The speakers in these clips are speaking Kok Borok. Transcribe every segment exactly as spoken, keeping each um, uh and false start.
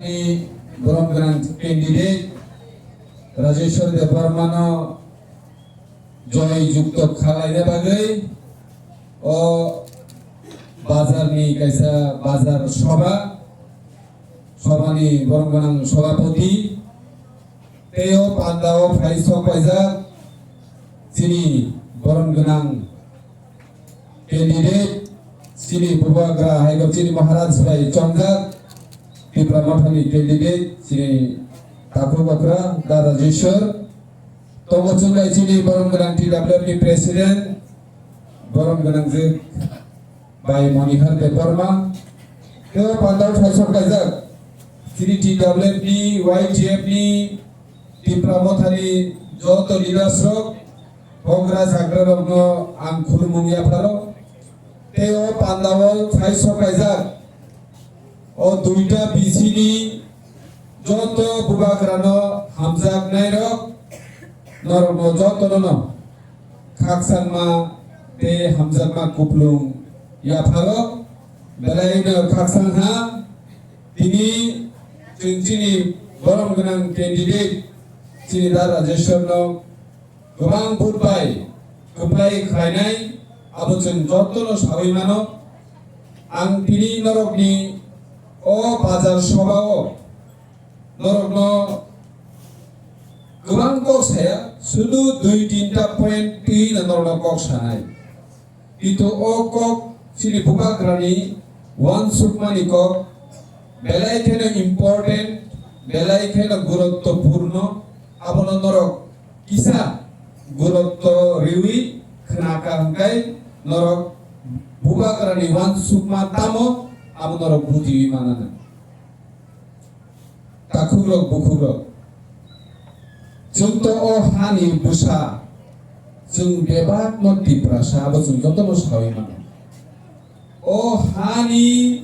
Ni borom gwnang candidate Rajeshwar Debbarmano joy jukto khalaina bagwi o bazarni kaisa bazar sobha, sobhani borom gwnang sobhapoti tei o pandao phai sok paijak chini borom gwnang candidate, chini bubagra hai khe chini Maharaj bai chongjak, Tipra Mothani candidate, chini takhuk okra, Da Rajeshwar. Tongo chwng bai chini borom gwnang T W F ni president, borom gwnang je bai Monihar Debbarma. Tei o pandao phai sok kaijak, chini T W F ni, Y T F ni, Tipra Mothani joto leaders rok, Bogra chakrarokno ang khulumung yapharo. Tei o pandao phai sok kaijak o duita B C ni joto bubagrano hamjaknairok, norokno jotono no khakchangma tei hamjakma kuplung yapharo. Belaino khakchang ha tini chwng chini borom gwnang candidate chini Da Rajeshwarno kwbang vote bai kwplai khlainai, abo chwng jotono saui mano. Ang tini norokni o bazar sobhao norokno kwbang kok saya, sudu dui tinta point twi no norokno kok sanai. Kintu o kok chini bubagrani uansukmani kok belai kheno important, belai kheno guruttopurno, abono norok kisa gurutto riwi khnaka hwnkhe norok bubagrani uansukma tamo abo norok bujiwi manana. Takhukrok, bukhukrok, chwng to o hani bwsa, chwng bebakno Tiprasa, abo chwng jotono saui mano. O hani,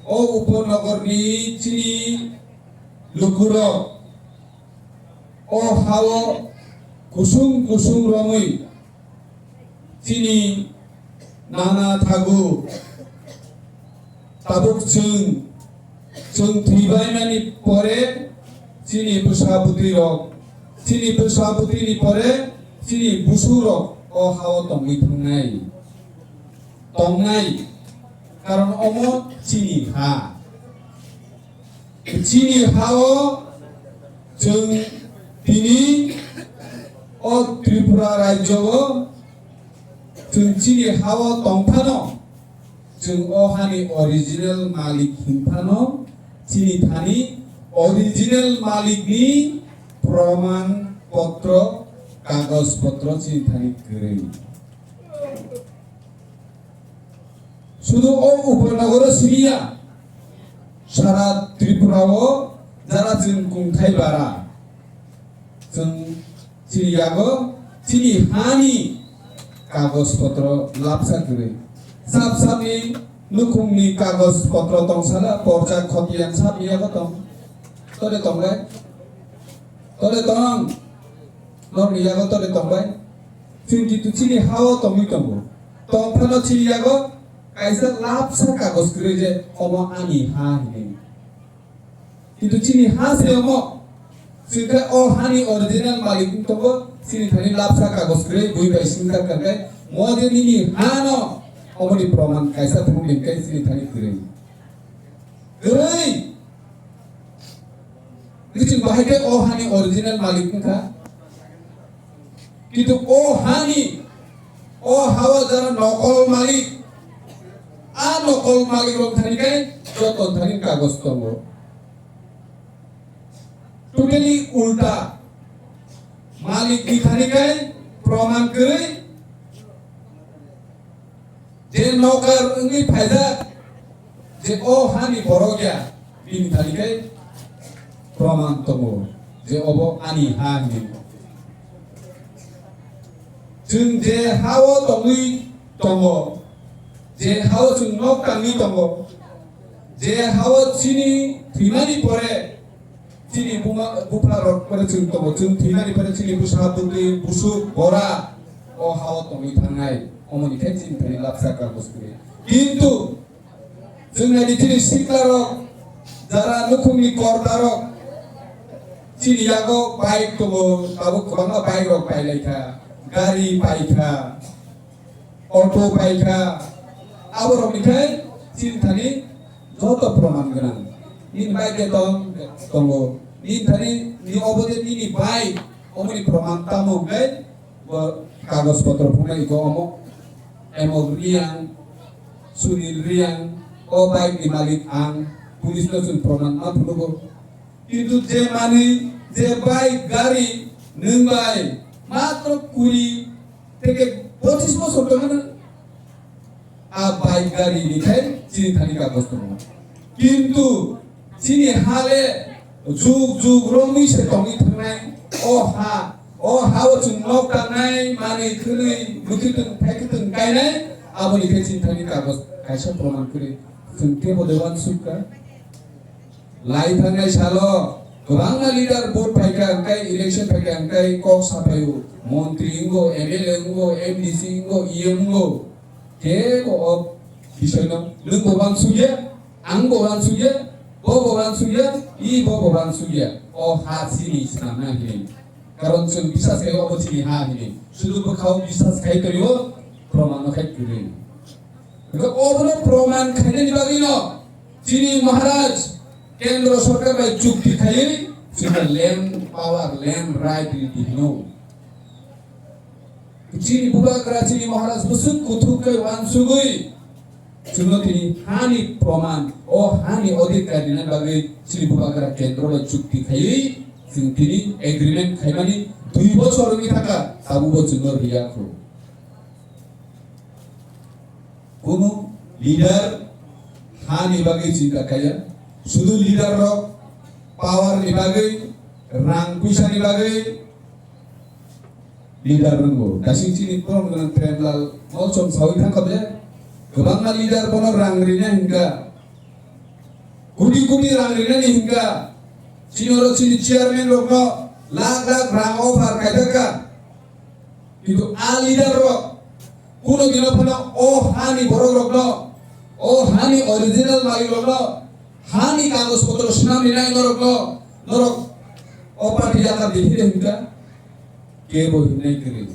o Upanogorni chini lukurok, o hao kusung kusung romwi chini nana thagu. Tabuk chwng, chwng thwibaimani pore chini bwsa bwtwi rok, chini bwsa bwtwini pore chini busuk rok o hao tongwi thangnai, tongnai, karon omo chini ha. Chini hao chwng tini o Tripura rajyo o chwng chini hao tongphano, chwng o hani original malik hinphano, chini thani original malik ni proman potro, kagoj potro chini thani kwrwi. Sudu o Upanogoro simiya, sara Tripura o jara chwng kungthai bara. Chwng chini yago chini hani kagoj potro lapsa kwrwi. Sap sapni nukhungni kagoj potro tongsala, porjak khotiyan sapni yago tong. Tore tongbai? Tore tong? Norokni yago tore tongbai? Chwng kintu chini hao tongwi tongo. Tongphano chini yago kaisa lapsa kagoj kwrwi je omo ani ha hinwi. Kintu chini ha se omo. Chwng khe o hani original malik wng tongo, chini thani lapsa kagoj kwrwi bui bai singkar kar khe, mo je nini ha no, omoni proman kaisa phunuk ling khe chini thani kwrwi. Kwrwi! Nini chwng bahai khe o hani original malik wngkha. Kintu o hani, o hao jara nokol malik, a nokol malik rok thani khe joto thani kagoj tongo. Totally ulta. Malik ni thani khe proman kwrwi. Je nokar wngwi phaijak, je o hani borok ya, bini thani khe proman tongo, je obo ani ha hinwi. Chwng je hao tongwi tongo, je hao chwng nok tangwi tongo, je hao chini thwimani pore, chini buma, bupha rok pore chwng tongo, chwng thwinani pore chini bwsa bwtwi, busuk, bora, o hao tongwi thangnai, omoni khe chini thani lapsa kagoj kwrwi. Kintu, chwng naidi chini sikla rok, Jara nukhungni kordarok chini yago bike tongo, tabuk kwbangma bike rok pailaikha, gari paikha, auto paikha, aborokni khe chini thani joto proman gwnang. Nini bike de tong, tongo. Nini thani, ni obo de nini bike, omoni proman tamo hwnkhe bo kagoj potro phunai iko omo, Emol Riang, Sunil Riang, o bike ni malik ang, police no chwng proman ma phunugo. Kintu je manwi, je bike, gari nwng bai matro kuri theke pochis bosor tongmani a bike, gari ni khai chini thani kagoj tongo. Kintu chini ha le jug jug romwi se tongwi thangnai o ha, o ha o chwng nok tangnai, manwi khwnwi, bwtwi twng, thai kwtwng kainai, aboni khe chini thani kagoj kaisa proman kwrwi chwng teibo de uansukha. Lai thangnai salo kwbangma leader vote phaikha, hwnkhe election phaikha, hwnkhe kok saphaio, montri wngo, M L A wngo, M D C wngo, E M wngo, kebo o bisoino nwng bo uansukya, ang bo uansukya, bo bo uansukya, i bo bo uansukya, o ha chini swnamna hinwi. Karon chwng bisas khai obo chini ha hinwi. Sudu bwkhao bisas khai tongo, proman no khai kwrwi. Hwnkhe obono proman khainani bagwino chini Maharaj Kendra Sorkar bai chukti khaiwi chwngno land power, land right ridi hino. Chini Bubagra, chini Maharaj bwswk kuthuk khe uansugwi chwngno tini hani proman, o hani odhikar rina bagwi chini Bubagra Kendra bai chukti khaiwi chwng tini agreement khaimani dui bochor wngwi thangkha, tabukbo chwngno riya kho. Kunu leader hani bagwi chinta khaiya, sudu leader rok power ni bagwi, rang puisa ni bagwi leader rwngo. Dasing chini borom gwnang Premlal Molsom sawi thangkha je, kwbangma leader bono rang rina hinkha, koti koti rang rinani hinkha, chini oro chini chairman rokno lakh lakh rang offer khaithakha. Kintu a leader rok kuno dino phano o hani borok rokno, o hani original malik rokno, hani kagoj potro swnam rinai norokno, norok o party yakar diphire hinkha, kebo hinai kwrwi,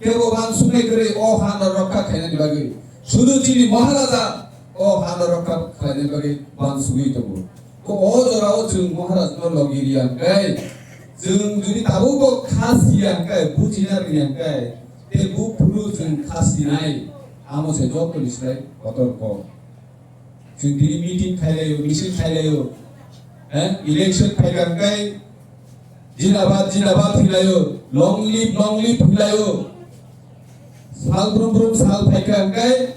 kebo uansuknai kwrwi o hano rokha khainani bagwi. Sudu chini Maharaja o hano rokha khainani bagwi uansugwi tongo. Ko o jorao chwng Maharaj no logi riya hwnkhe, chwng jodi tabukbo kha siya hwnkhe, buchina riya hwnkhe, tei buphuru chwng kha sinai, amo se joto ni slai kotor kok. Chwng tini meeting khailaio, misil khailaio, eh, election phaikha hwnkhe, jindabad, jindabad hinlaio, long live, long live hinlaio. Sal brum brum sal phaikha hwnkhe,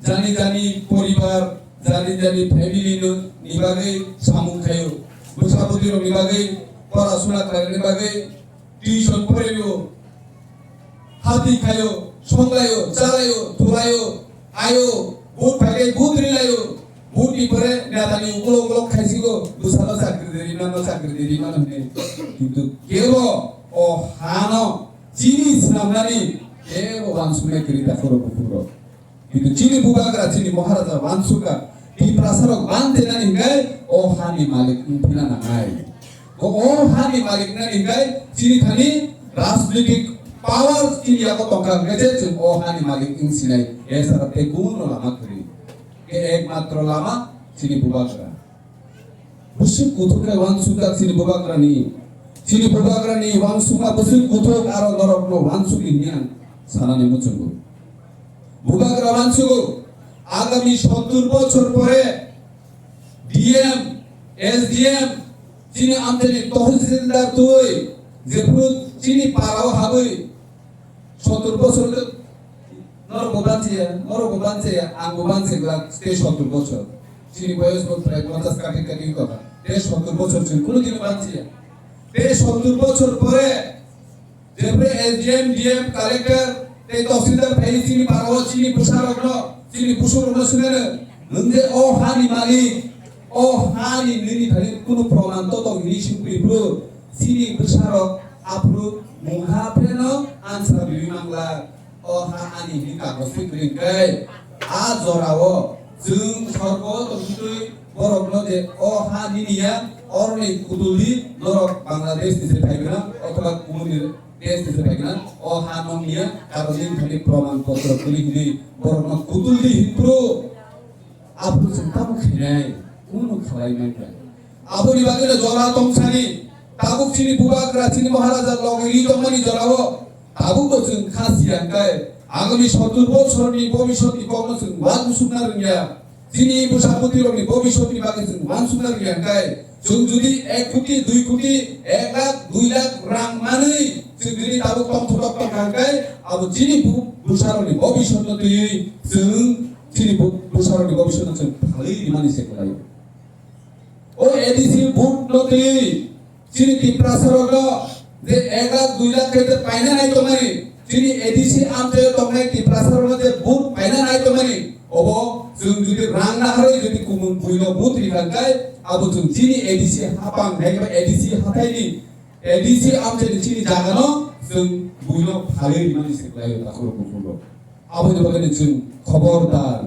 jani jani poribar, jani jani family no ni bagwi samung khaio, bwsa bwtwi rok ni bagwi pora suna khlainani bagwi tuition phorio, hati khaio, songlaio, chalaio, thulaio, aio, vote phaikhai vote rilaio, vote ni pore neta ni ukolok ukolok khaisigo, bwsano chakri de rimano, chakri de rimano hwnwi. Kintu kebo o hano chini swnamnani kebo uansuknai kwrwi ta khoro buphurok. Kintu chini Bubagra, chini Maharaja uansukha, Tiprasarok ban tenani hwnkhe o hani malik wngphina nangnai. Ko o hani malik wngnani hwnkhe chini thani rajnitik power chini yago tongkha hwnkhe je chwng o hani malik wng sinai. Esara tei kuno lama kwrwi. Ke ekmatro lama chini Bubagra. Bwswk kuthuk khe uansukjak chini Bubagrani. Chini Bubagrani uansukma bwswk kuthuk, aro norokno uansukni hwnwi ang sanani muchungo. Bubagra uansugo, agami sottur bochor pore D M, S D M, chini amchaini tohsildar twi, jephuru chini parao habwi, sottur bochor norokbo banchiya, norokbo banchiya, angbo banchiya glak tei sottur bochor. Chini boyos bo prai ponchas kati kati wngkha. Tei sottur bochor chwng kunu dino banchiya. Tei sottur bochor pore, jephre S D M, D M, collector, tei tohsildar phai chini parao, chini bwsarokno, chini busurokno swngano, nwng je o hani malik, o hani nini thani kunu proman to tong hini singpri bro, chini bwsarok aphuru mungha pheno answer riwi mangla. O ha ani hini kagoj twi kwrwi hwnkhe, a jorao chwng sorgo tongtwi Borokno je o ha nini ya, oroni kutuldi norok Bangladesh ni se phaigwna othoba kumuni desh ni se phaigwna, o ha nongni ya, karon nini thani proman potro kwrwi hinwi borokno kutuldi hinphuru. Aphuru chwng tamo khainai, kunu khalai mankha. Aboni bagwino jora tongsani, tabuk chini bubagra, chini Maharaja logi ri tongmani jorao, tabukbo chwng kha siya hwnkhe, agami sottur bosorni bobisotni kokno chwng uansukna rwngya. Chini bwsa bwtwirokni bobisotni bagwi chwng uansukna rwngya hwnkhe, chwng jodi ek koti, dui koti, ek lakh, dui lakh rang manwi chwng jodi tabuk tongthok tongthok tongkha hwnkhe, abo chini bu-, bwsarokni bobisotno twiwi chwng chini bu-, bwsarokni bobisotno chwng phalwi rimani se kwlaio. O A D C vote no twiwi chini Tiprasa rokno je ek lakh dui lakh khe je paina nai tongmani, chini A D C amchaio tongnai Tiprasa rokno je vote paina nai tongmani, obo chwng jodi rang naharwi jodi kumung buino vote rikha hwnkhe, abo chwng chini A D C hapang hai khe A D C hathaini A D C amchaini chini jagano chwng buino phalwi rimani se kwlaio takhurok bukhurok. Aboni bagwino chwng khobordar,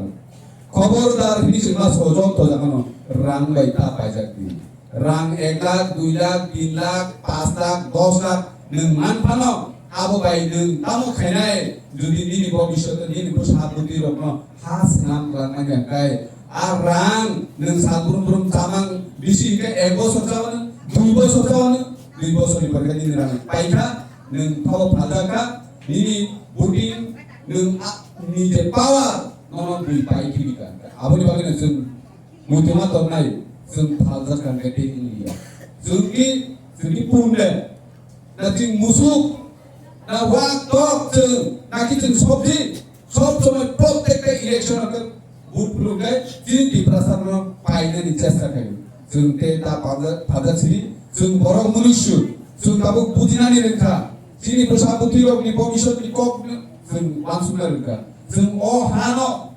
khobordar hwnwi chwng ma sojok to jagano rang bai ta paijak di. Rang ek lakh, dui lakh, tin lakh, panch lakh, dos lakh nwng man phano, abo bai nwng tamo khainai? Jodi nini bobishoto nini bwsa bwtwi rokno ha swnam khlangmani hwnkhe, a rang nwng sal brum brum chamang bisi hwnkhe ek bosor chawano, dui bosor chawano, dui bosorni pore khe nini rang paikha, nwng thabo phaljakha, nini voting nwng a, ni je power nono bui pai khibika. Aboni bagwino chwng muituma tongnai, chwng phaljakha hwnkhe tei wngya. Chwngni, chwngni punde, na chwng musuk, na wak tok chwng, na ki chwng sobji, sob somoi protekta election hwnkhe vote phuluknai, chini Tiprasarokno painani chesta khaio. Chwng tei ta phalja-, phaljak sini, chwng borok munusu, chwng tabuk bujinani rwngkha. Chini bwsa bwtwirokni bobisotni kokno chwng uansukna rwngkha. Chwng o hano,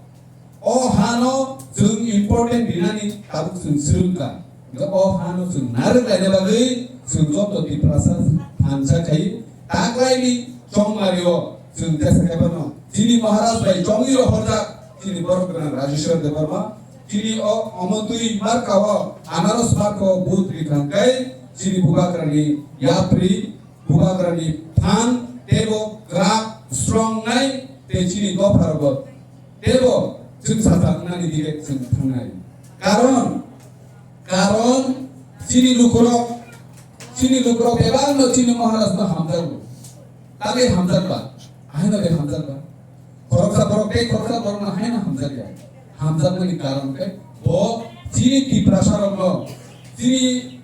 o hano chwng important rinani tabuk chwng swrwngkha. Hwnkhe o hano chwng narwk laina bagwi chwng joto Tiprasa thansa khai taklaini chongmario chwng tesa khai phano chini Maharaj bai chongwi rohorjak chini borok gwnang Rajeshwar Debbarma, chini o omontwi marka o anaros marka o vote rikha hwnkhe chini bubagrani yapri, bubagrani phan teibo kwrak strong nai tei chini dopharogo teibo chwng sajak wngnani dige chwng thangnai. Karon, karon chini lukurok, chini lukurok bebakno chini Maharajno hamjakgo. Tangwi hamjakba, haino de hamjakba. Khoroksa borok tei khoroksa borokno haino hamjakya. Hamjakmani karon khe bo chini Tiprasarokno, chini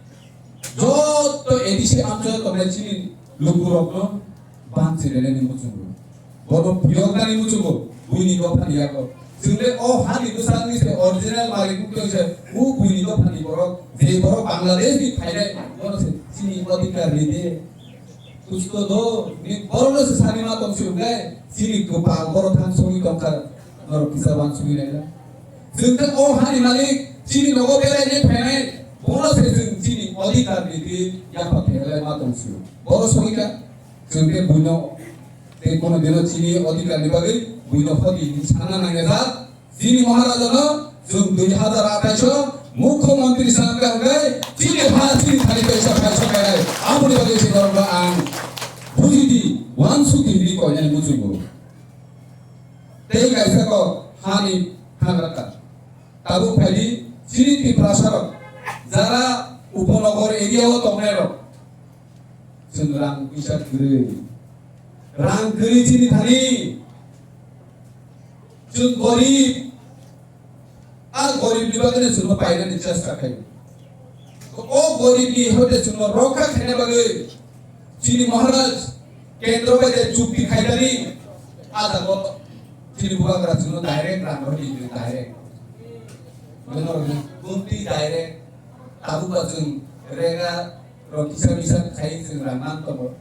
joto A D C amchaio tongnai chini lukurokno banchi rwnani muchungo. Bono phiyoknani muchungo, buini dophani yago. Chwngde o hani bwsakni se original malik wngtong se, o buini dophani borok, je borok Bangladesh ni phainai, bono se chini odhikar ride. Kusto do, ni borokno se sani ma tong si hwnkhe, chini kwpal borok thang songwi tongkha, norok kisa uansugwi naina. Chwng khe o hani malik, chini nogo berainai phainai, bono se chwng chini odhikar ni twi yapha pherlai ma tong si. Boro songwi kha, chwng khe buino tei kono dino chini odhikar ni bagwi buino hoti sana nangya jak. Chini Maharajano chwng dui hazar athais o Mukhyamantri sanka hwnkhe chini ha chini thani kaisa kaisa kairai. Aboni bagwi se norokno ang bujidi, uansukdi hinwi koinani muchungo. Tei kaisa kok hani thangraka. Tabuk phaidi chini Tiprasarok jara Upanagar area o tongnairok. Chwng rang puisa kwrwi. Rang kwrwi chini thani. Chwng gorib. A gorib ni bagwi no chwngno painani chesta khai. O gorib ni hote chwngno rokha khaina bagwi chini Maharaj kendro bai je chukti khaidani a jago chini bubagra chwngno direct rang rw di direct. Bono bumti direct tabuk ba chwng rega rok kisa misa khai chwng rang man tongo.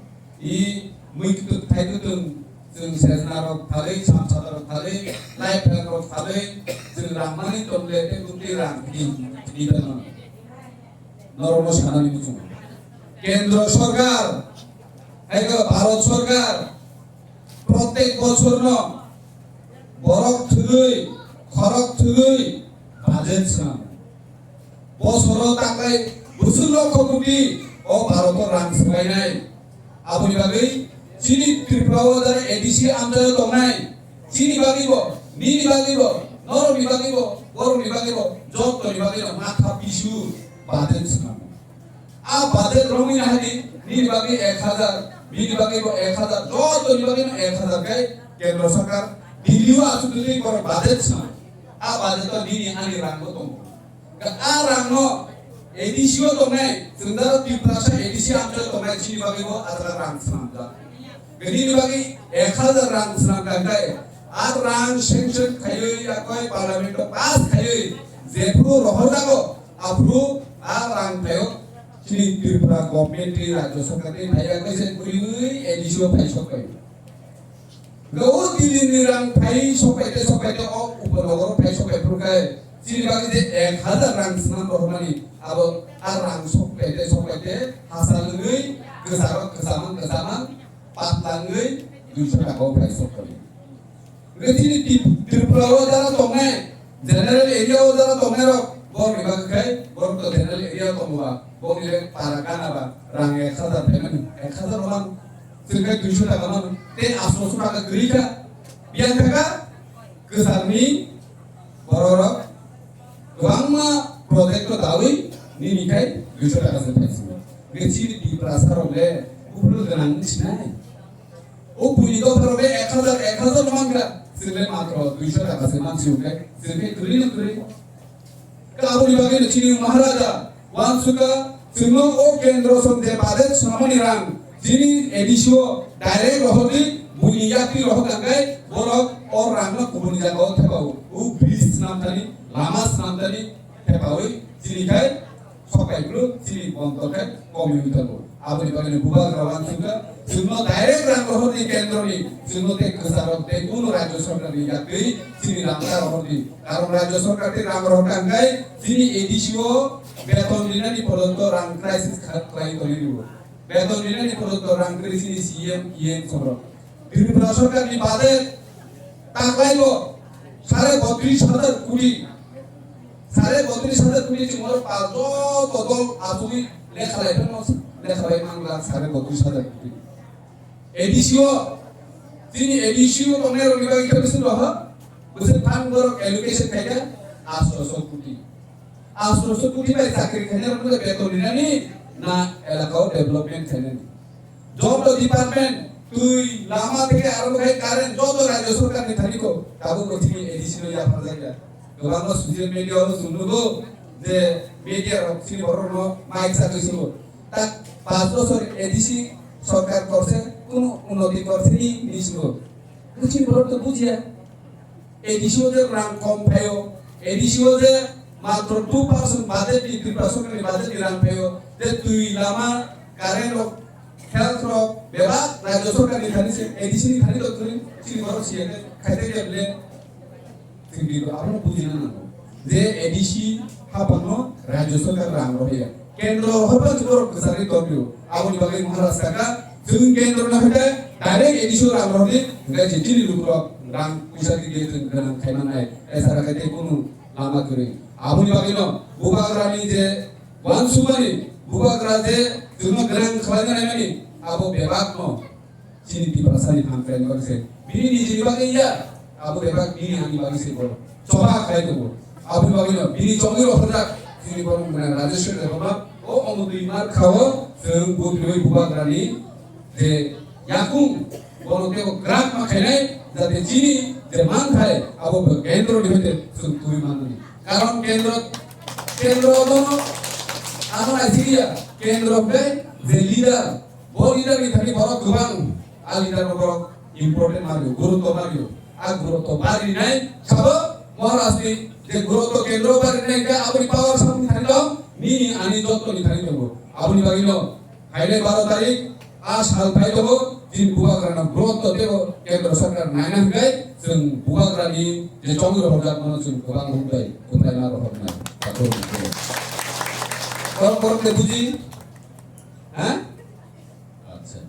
I mui kutuk thai kutung chwng sejna rok phalwi, samsada rok phalwi, lai phelak rok phalwi chwng rang mani tongle tei bumti rang di, di bano. Norokno sanani muchungo. Kendro sorkar, hai khe Bharat sorkar, protek bochorno borok thwgwi, khorok thwgwi budget swnam. Bosoro taklai bwswk lokho koti o Bharoto rang swbainai. Aboni bagwi chini Tripura o jara A D C amchaio tongnai, chini bagwi bo, nini bagwi bo, norokni bagwi bo, borokni bagwi bo, jottoni bagwi no matha pisu budget swnam. A budget romwi nahadi, nini bagwi ek hajar, nini bagwi bo ek hajar, jottoni bagwi no ek hajar khe Kendra Sarkar Delhi o achukgwi borok budget swnam. A budget o nini ani rang bo tongo. A rang no A D C o tongnai, chwng jaro Tiprasa A D C amchaio tongnai, chini bagwi bo a jaga rang swnamjak. Nini bagwi ek hajar rang swnamkha khe, a rang sanction khaiwi, yakoi parliament o pass khaiwi, jephru rohorjago, aphru a rang phaio chini Tripura government ni, Rajya Sarkar ni phaiya kaisa kwrwi A D C o phai sok phaio. Gau Delhi ni rang phai sok phaite, sok phaite o Upanagar phai sok phai phuru khe chini bagwi je ek hajar rang swnam rohormani, abo a rang sok phaite, sok phaite hasa lwngwi kwcharo kwchamang kwchamang patla wngwi duiso taka o phai sok phaio. Hwnkhe chini Tip-, Tripura o jara tongnai, general area o jara tongnai rok, borok ni bagwi khai, borok to general area o tongo ba, borok ni le para gana ba, rang ek hajar phaimani, ek hajar rok mano, chwng khai duiso taka mano, tei asto taka kwrwi kha, biyang kha kha, kwchar ni borok rok kwbangma project o dawi nini khai duiso taka se phaising. Hwnkhe chini Tiprasa rok le buphuru gwnang wng sinai. O buini dopha rok le ek hajar, ek hajar no mankha. Chwng le matro duiso taka se mansi hwnkhe, chwng khe kwrwi no kwrwi. Khe aboni bagwi no chini Maharaja wansukha, chwngno o kendro song je budget swnamani rang, chini A D C o direct rohordi, buini yakti rohor tangkai, borok o rangno kubuni jagao thepao. O bridge swnamthani, lama swnamthani thepawi, chini khai sokai bwrwi chini bonto khe komi wngwi tongo. Aboni bagwi no bubagra wansukha, chwngno direct rang rohorni kendroni, chwngno tei kwcharok tei kunu Rajya Sarkarni yakwi chini rang ta rohordi. Karon Rajya Sarkar tei rang rohor tangkai chini A D C o beton rinani porjonto rang crisis kha-, khlai tongwi rwo. Beton rinani porjonto rang kwrwi chini C M, E M sorok. Tripura Sarkarni budget taklaibo sare botris hajar koti. Sare botris hajar koti chwng oro pa joto dol achugwi lekha lai phano lekha bai mangla sare botris hajar koti. A D C o, chini A D C o tongnai rokni bagwi khe bwswk rohor, bwswk fund borok allocation khaikha asto so koti. Asto so koti bai chakri khainai rokno beton rinani na elaka o development khainani. Joto department, twi, lama theke arombo khai current joto Rajya Sarkar ni thani ko tabuk bo chini A D C no yapharjakya. Kwbangma social media o chwng nugo je media rok chini borok no mic sa twi swngo. Tak panch bochor A D C sarkar korse, kunu unnoti korse ni hinwi swngo. Chini borok to bujiya. A D C o je rang kom phaio, A D C o je matro two percent budget ni, Tripura Sarkar ni budget ni rang phaio, je twi, lama, current rok, health rok, bebak Rajya Sarkar ni thani se, A D C ni thani to kwrwi, chini borok siya khe, khaite khe le, chini borok abono bujina nango. Je A D C haphangno Rajya Sarkar rang rohorya. Kendro rohorba chwng borok kwchari tongphio. Aboni bagwi Maharaj saka, chwng kendro no hwnkhe direct A D C o rang rohordi, hwnkhe je chini lukurok rang puisa di di chwng gwnang khaimannai. Esara khe tei kunu lama kwrwi. Aboni bagwino bubagrani je wansukmani, bubagra je chwngno gwnang khlaina naimani, abo bebakno chini Tiprasani phan khlaina bagwi se. Bini nijini bagwi ya, abo bebak bini ani bagwi se bo choba khlai tongo. Aboni bagwino bini chongwi rohorjak chini borok mwnai Rajeshwar Debbarma o omo twi mar kha o chwng bo twiwi bubagrani je yakung bono teibo kwrak ma khainai, jate chini je manthai abo bo kendro ni hoite chwng twi manmani. Karon kendro, kendro bono ano naisingya, kendro hwnkhe je leader, bo leader ni thani borok kwbang, a leader no borok important ma rio, gurutto ma rio. A gurutto barinai sabo Maharaj ni je gurutto kendro barinai khe aboni power samni thani dong, nini ani joto ni thani tongo. Aboni bagwi no phainai baro tarik a sal phai tongo, chini bubagrano gurutto teibo kendro sarkar naina hwnkhe chwng bubagrani je chongwi rohorjak mano chwng kwbang hwnbai kwplai ma rohornai. Borok borok le buji? Ha? Acha.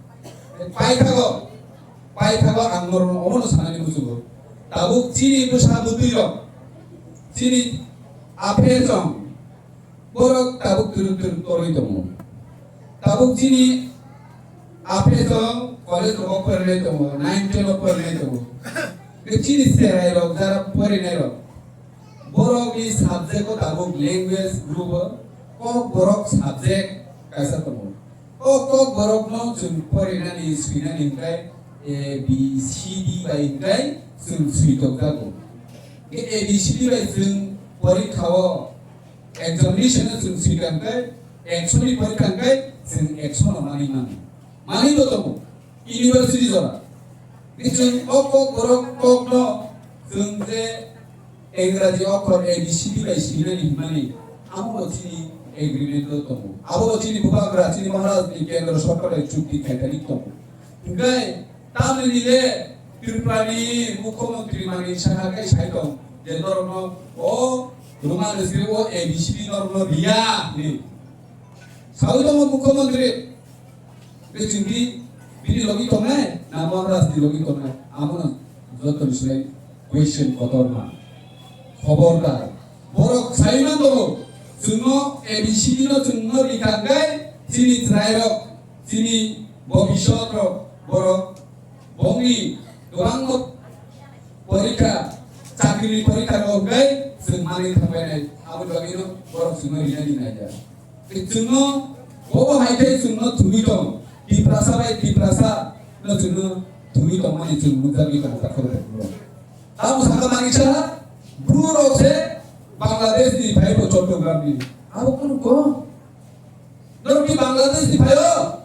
Paithago, paithago ang norokno omono sanani muchungo. Tabuk chini bwsa bwtwi rok, chini aphe chong, Borok tabuk twrwk twrwk torwi tongo. Tabuk chini aphesong college rogo porinai tongo, nine ten o porinai tongo. Tei chini cherai rok jara porinai rok. Borok ni subject o tabuk language group o kok borok subject kaisa tongo. O kok borok no chwng porinani swinani hwnkhe A B C D bai hwnkhe chwng swi tokjago. Tei A B C D bai chwng porikha o examination no chwng swi tongkhe, action ni porikha hwnkhe chwng action no manwi mano. Manwi bo tongo, university jora. Tei chwng o kok borok kok no chwng je Engraji okhor A B C D bai swinani hwnmani, amo bo chini agreement o tongo. Abo bo chini bubagra, chini Maharaj ni Kendra Sorkar bai chukti khaitani tongo. Hwnkhe tamni le Tripura ni Mukhyamantri mani sakha khe sai tong je norokno o Roman script o A B C D norokno riya hwnwi. Sawi tongo Mukhyamantri. Tei chwngdi bini logi tongnai na Maharaj ni logi tongnai? Abono joto ni slai question kotorma. Khobordar. Borok sai man tongo. Chwngno A B C D no chwngno rikha hwnkhe chini chwrairok, chini bobishotrok borok bongni kwbangma porikha, chakrini porikha rok hwnkhe chwng manwi thangbainai. Aboni bagwino borok chwngno rinani naija. Tei chwngno bobo hai khe chwngno thumwi tong. Tiprasa bai Tiprasa no chwngno thumwi tongmani chwng nukjagwi tongo takhoro takhoro. Tamo sakha Manik Saha, Bru rok se Bangladesh ni phai bo Chottogram ni. Abo kunu ko? Norok ki Bangladesh ni phaio?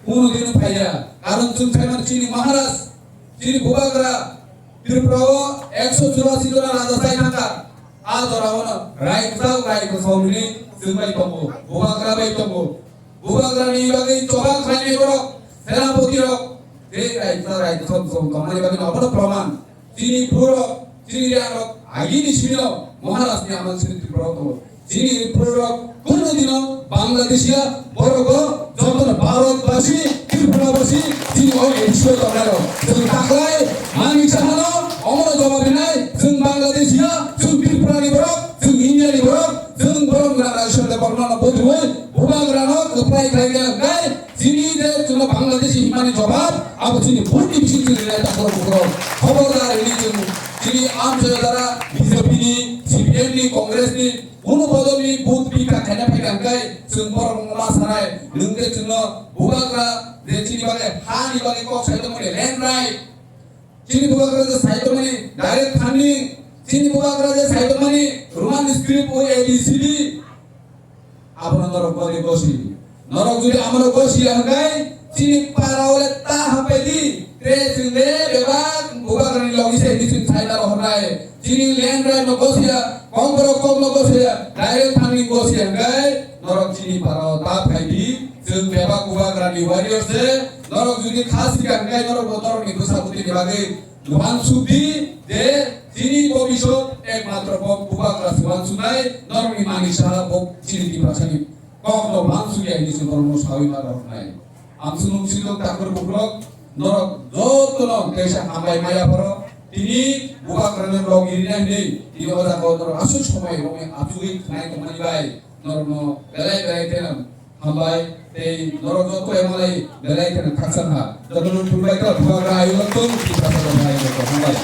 Kunu dino phaiya. Karon chwng saimano chini Maharaj, chini Bubagra, Tripura o ekso churasi jona raja chai thangkha. A jora o no rai kwchao rai kwchao hwnwi chwng bai tongo, Bubagra bai tongo. Bubagra ni bagwi choba khlainai borok, senapoti rok, tei rai kwchao rai kwchao tongmani bagwi no obono proman. Chini borok, chini rang rok, agini simi no Maharaj ni amang simi Tripura o tongo. Chini borok kunu dino Bangladesh ya, borok bo joto no Bharat basi, Tripura basi, chini o A D C o tongnai rok. Chwng taklai Manik Saha no omono jawab rinai, chwng Bangladesh ya, chwng Tripura ni borok, chwng India ni borok, chwng borok na Rajeshwar Debbarma no bodroi, Bubagra no kwplai khlai khe hwnkhe, chini je chwngno Bangladesh himani jawab, abo chini buini bising chwng rinai takhoro bukhoro. Khobordar hwnwi chwng chini amchaio jara B J P ni, C P M ni, Congress ni, Kunu bodolni vote bikha khaina phaikha hwnkhe chwng borok ma sanai, nwng khe chwngno Bubagra je chini bagwi hani bagwi kok sai tongmani land right, chini Bubagra je sai tongmani direct funding, chini Bubagra je sai tongmani Roman script o A B C D, abono norok boni gosi. Norok jodi amano gosi ya hwnkhe chini para ole ta hapai di. Tre chwng le bebak Bubagrani logi se hini chwng sai daro hwnai. Chini land right no gosi ya, kok borok kok no gosi ya, direct funding gosi ya hwnkhe norok chini para o ta phai di. Chwng bebak Bubagrani warrior se, norok jodi kha sika hwnkhe norok bo norokni bwsa bwtwini bagwi uansuk di je chini bobisot ekmatro bo Bubagra se uansuknai, norokni Manik Saha bo chini Tiprasani kokno uansukya hini se norokno sawi ma roknai. Amsung nungsino takhor bukrok, norok jotono kaisa hambai maya phoro, tini Bubagrano log irina hinwi, tini o jaga o norok aswk somoi romwi achugwi khnai tongmani bai, norokno belai belai kheno hambai, tei norok joto emalai belai kheno khakchang ha. Jotono thumbai kha, Bubagra ayulo tong, Tiprasa rok ayulo tong, hambai.